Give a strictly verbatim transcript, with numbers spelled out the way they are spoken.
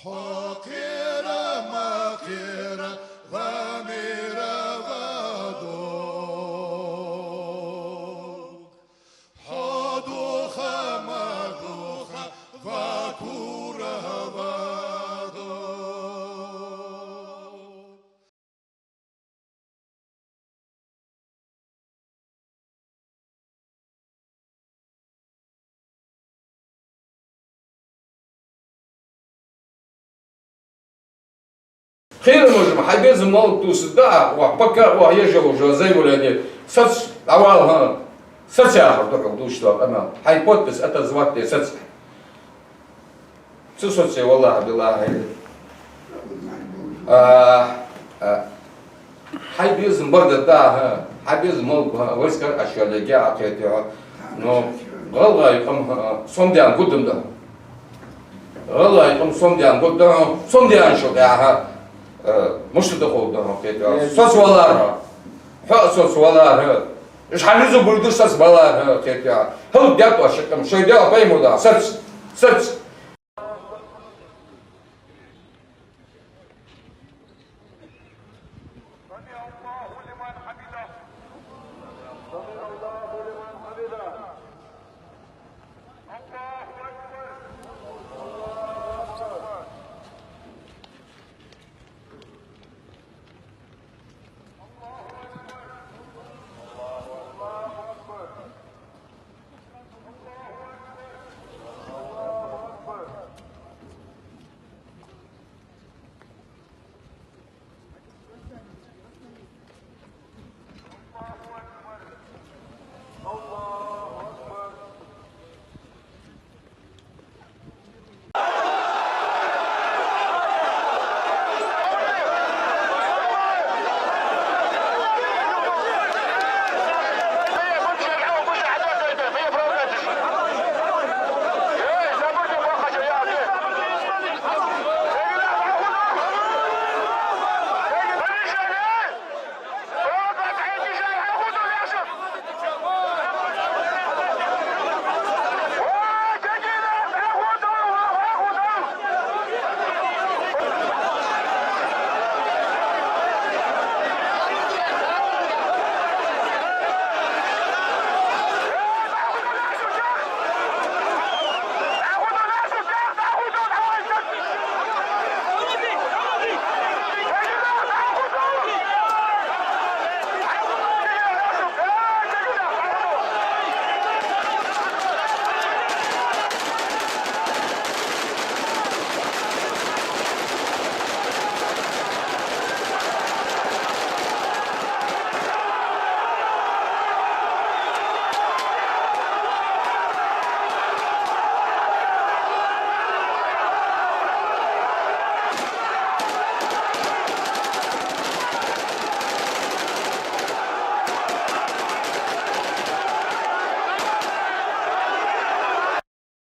Хьо кхера ма кхера, ва мера ва дог. Хьо духа ма духа, ва кура ва дог. Хирамажма хьай безам малув тувсаш да, ва пока ва ежа уже заявление. Саца дӀавала, хӀа. Саца яхар да хьога дувцаш дола къамаьл. Хьай подпись отозвать де саца. Цу соце, валлахӀи, биллахӀи. А, а. Хьай безам бар да, хӀа, хьай безам малув, хӀа, вайскара Ӏаш йолга а кхетий хьо. Но гӀалгӀай къам, хӀа, сомадаьнна гудам да. ГӀалгӀай къам сомадаьнна гудам да, хӀа, сомадаьнначул тӀехьагӀа, хӀа, э, мишта да ховргда хьона кхетий хьо. Соцавалар хьо. Хьо а соцавалар хьо. Уж хьа низу буйдуш соцавалар хьо кхетий хьо. ХӀалакдаьд оаш шоай къам, шоай Даьла пайхамар да, саца, саца.